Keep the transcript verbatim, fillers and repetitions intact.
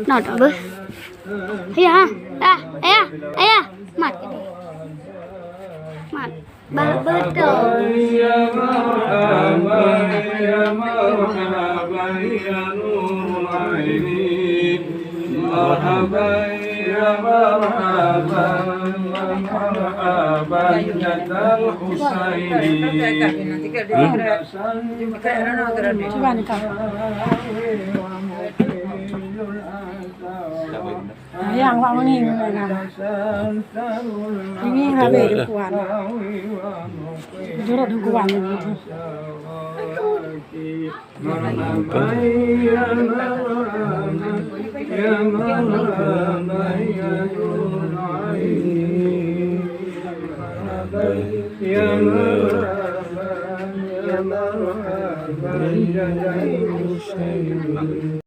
Not beuh. Ayah, ah, ayah, ayah. Mat. Mat. Bah beutôi. Cuba ni, Kak. Sayang awak meungieng. Ini habéh dengkuan. Jurut dengkuan.